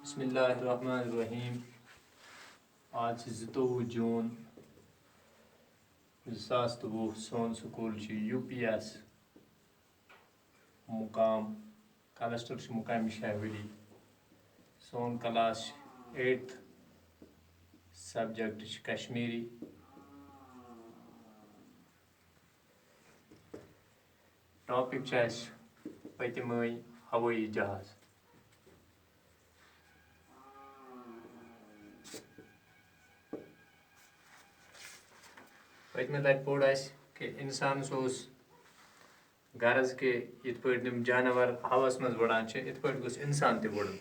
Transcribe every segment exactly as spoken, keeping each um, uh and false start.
بسم اللہ الرحمن الرحیم۔ آز چھِ زٕتووُہ جوٗن زٕ ساس تہٕ وُہ۔ سون سکوٗل چھُ یوٗ پی ایس مُقام، کلسٹر چھُ مُقامِ شاہ ولی۔ سون کلاس چھُ ایٹتھ، سبجیکٹ چھُ کشمیٖری۔ ٹاپک چھُ اَسہِ پٔتمہِ ہوٲیی جہاز۔ پٔتمہِ لٹہِ پوٚر اَسہِ کہِ اِنسانَس اوس غرض کہِ یِتھ پٲٹھۍ یِم جانور ہوہَس منٛز وُڑان چھِ، یِتھ پٲٹھۍ گوٚژھ اِنسان تہِ وُڑُن۔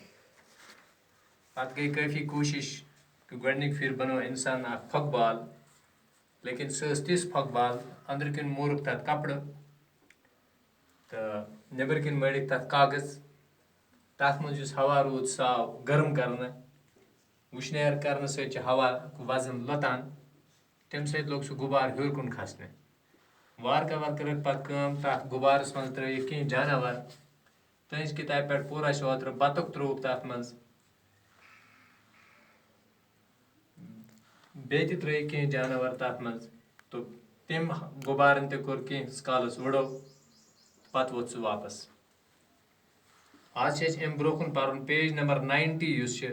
پَتہٕ گٔے کٲفی کوٗشِش کہِ گۄڈٕنِکۍ پھِرِ بَنوو اِنسان اَکھ پھۄکہٕ بال، لیکن سۄ ٲس تِژھ پھۄکہٕ بال، أنٛدرٕ کِنۍ مورُکھ تَتھ کَپرٕ تہٕ نیٚبرٕ کِنۍ مٲرِکھ تَتھ کاغذ۔ تَتھ منٛز یُس ہوا روٗد، سُہ آو گرم کرنہٕ۔ وُشنیر کرنہٕ سۭتۍ چھُ ہوا وزن لۄتان، تَمہِ سۭتۍ لوٚگ سُہ غُبارٕ ہیوٚر کُن کھسنہِ۔ وارٕ کارٕ وارٕ کارٕ کٔر پَتہٕ کٲم، تَتھ غُبارَس منٛز ترٲوِکھ کینٛہہ جاناوار۔ تُہنٛزِ کِتابہِ پٮ۪ٹھ پوٚر اَسہِ اوترٕ، بطُخ ترٛووُکھ تَتھ منٛز۔ بیٚیہِ تہِ ترٲوِکھ کینٛہہ جاناوار تَتھ منٛز۔ تہٕ تٔمۍ غُبارَن تہِ کوٚر کینٛہہ کالَس وُڑو، پَتہٕ ووت سُہ واپَس۔ آز چھِ اَسہِ اَمہِ برٛونٛہہ کُن پَرُن پیج نمبر ناینٹی، یُس چھُ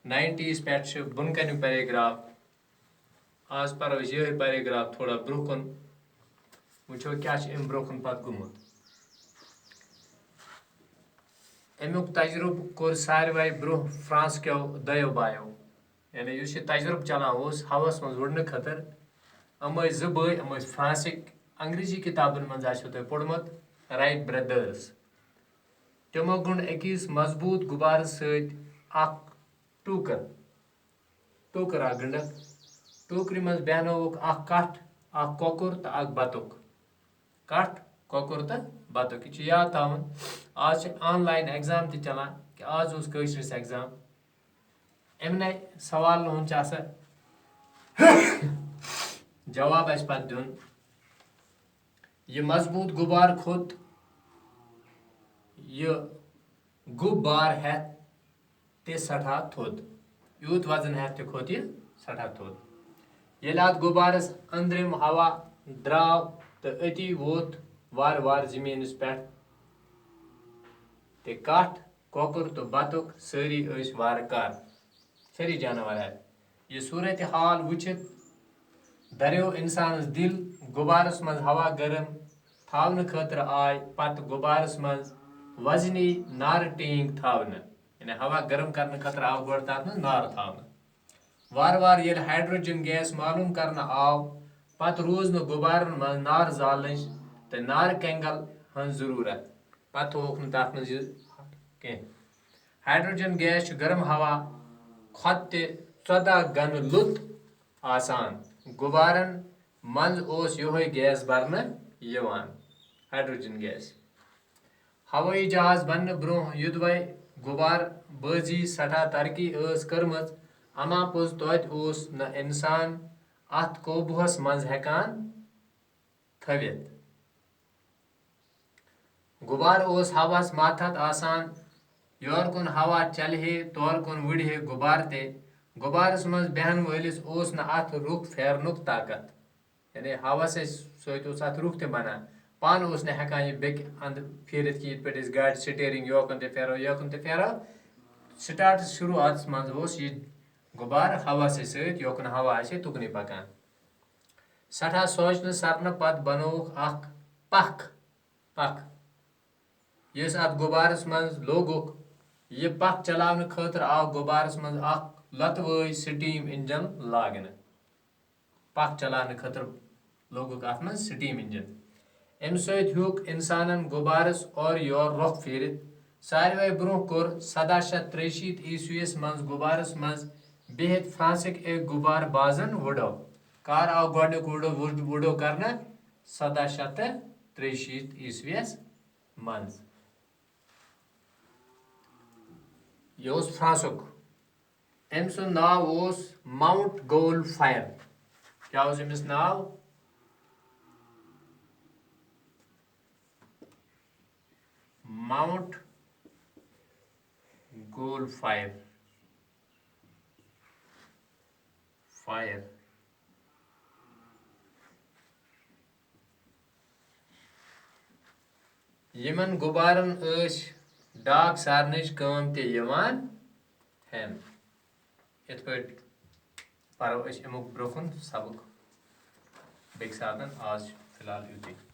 ناینٹی یَس پٮ۪ٹھ چھُ بۄنہٕ کَنیُک پیراگراف۔ آز پَرو أسۍ یِہوٚے پیراگراف تھوڑا برٛونٛہہ کُن، وٕچھو کیٛاہ چھُ اَمہِ برٛونٛہہ کُن پَتہٕ گوٚمُت۔ اَمیُک تجرُبہٕ کوٚر ساروے برٛونٛہہ فرانس کیو دۄیو بایو۔ یعنی یُس یہِ تجرُبہٕ چلان اوس ہوہَس منٛز وُڑنہٕ خٲطرٕ، یِم ٲسۍ زٕ بٲے، یِم ٲسۍ فرانسٕکۍ۔ انگریزی کِتابَن منٛز آسیو تۄہہِ پوٚرمُت، رائٹ بردرز۔ تِمو گوٚنٛڈ أکِس مضبوٗط غُبارَس سۭتۍ اکھ ٹوٗکٕر۔ ٹوٗکٕر اکھ گٔنٛڈٕکھ۔ ٹوٗکرِ منٛز بیٚہنووُکھ اکھ کَٹھ، اکھ کۄکُر تہٕ اکھ بطُخ۔ کَٹھ، کۄکُر تہٕ بطُخ۔ یہِ چھُ یاد تھاوُن، آز چھِ آن لائن ایگزام تہِ چلان، کہِ آز اوس کٲشرِس ایگزام۔ یِمنٕے سوالن ہُنٛد چھُ آسان جواب اَسہِ پَتہٕ دیُن۔ یہِ مضبوٗط غُبار کھوٚت، یہِ غُبار ہٮ۪تھ تہِ سٮ۪ٹھاہ تھوٚد۔ یوٗت وزن ہٮ۪تھ تہِ کھوٚت یہِ سٮ۪ٹھاہ تھوٚد۔ ییٚلہِ اَتھ غُبارَس أنٛدرِم ہوا درٛاو تہٕ أتی ووت وارٕ وارٕ زٔمیٖنَس پٮ۪ٹھ، تہٕ کَٹھ، کۄکُر تہٕ بطُخ سٲری ٲسۍ وارٕ کارٕ، سٲری جاناوار آے۔ یہِ صورت حال وٕچھِتھ دریو اِنسانَس دِل۔ غُبارَس منٛز ہوا گرم تھاونہٕ خٲطرٕ آے پتہٕ غُبارَس منٛز وزنی نارٕ ٹینک تھاونہٕ۔ یعنی ہوا گرم کرنہٕ خٲطرٕ آو گۄڈٕ تَتھ منٛز نار تھاونہٕ۔ وارٕ وارٕ ییٚلہِ ہائیڈروجن گیس معلوم کرنہٕ آو، پتہٕ روٗز نہٕ غُبارَن منٛز نار زالنٕچ تہٕ نارٕ کینگل ہٕنٛز ضروٗرت۔ پتہٕ تھووُکھ نہٕ تَتھ منٛز یہِ کینٛہہ۔ ہائیڈروجن گیس چھُ گرم ہوا کھۄتہٕ تہِ ژۄداہ گنہٕ لوٚت آسان۔ غُبارَن منٛز اوس یِہوٚے گیس بَرنہٕ یِوان، ہائیڈروجن گیس۔ ہوٲیی جہاز بننہٕ برٛونٛہہ یوٚدوَے غُبار بٲزی سٮ۪ٹھاہ ترقی ٲس کٔرمٕژ، اما پوٚز توتہِ اوس نہٕ اِنسان اَتھ قوبوٗہَس منٛز ہٮ۪کان تھٲوِتھ۔ غُبار اوس ہوہَس ماتحت آسان، یورٕ کُن ہوا چلہِ ہے، تورٕ کُن وُڑِ ہے غُبار تہِ۔ غُبارَس منٛز بیٚہن وٲلِس اوس نہٕ اَتھ رُخ پھیرنُک طاقت۔ یعنی ہوہَس سۭتۍ اوس اَتھ رُخ تہِ بَنان۔ پانہٕ اوس نہٕ ہٮ۪کان یہِ بیٚکہِ اَندٕ پھیٖرِتھ کِہیٖنۍ، یِتھ پٲٹھۍ أسۍ گاڑِ سٹیرنگ یوکُن تہِ پھیرو، یوکُن تہِ پھیرو۔ سٹارٹ شروٗعاتَس منٛز اوس یہِ غُبار ہوہَس سۭتۍ، یوکُن ہوا آسہِ ہے تُکنُے پَکان۔ سٮ۪ٹھاہ سونٛچنہٕ سرنہٕ پتہٕ بنووُکھ اکھ پکھ، پکھ، یُس اتھ غُبارس منٛز لوگُکھ۔ یہِ پکھ چلاونہٕ خٲطرٕ آو غُبارس منٛز اکھ لۄتہٕ وٲے سٹیٖم انجن لاگنہٕ۔ پکھ چلاونہٕ خٲطرٕ لوگُکھ اتھ منٛز سٹیٖم انجن۔ امہِ سۭتۍ ہیوٚک انسانن غُبارس اورٕ یور رۄخ پھیرِتھ۔ ساروے برونٛہہ کوٚر سداہ شیٚتھ ترٛیہِ شیٖتھ عیسویس منٛز غُبارس منٛز بِہِتھ فرانسٕکۍ أکۍ غُبارٕ بازن وُڈو۔ کر آو گۄڈٕنیُک وُڈو، وُڈ-، وُڈو کرنہٕ؟ سداہ شیٚتھ تہٕ ترٛیہِ شیٖتھ عیسویس منٛز۔ یہِ اوس فرانسُک۔ أمۍ سُنٛد ناو اوس ماؤنٹ گول فائر۔ کیٛاہ اوس أمِس ناو؟ Mount Coal fire. Fire. یِمن غُبارن ٲسۍ ڈاک سارنٕچ کٲم تہِ یِوان ہٮ۪نہٕ۔ یِتھ پٲٹھۍ پرو أسۍ اَمیُک برٛونٛہہ کُن سبق بیٚکہِ ساتن۔ آز چھُ فی الحال یُتُے۔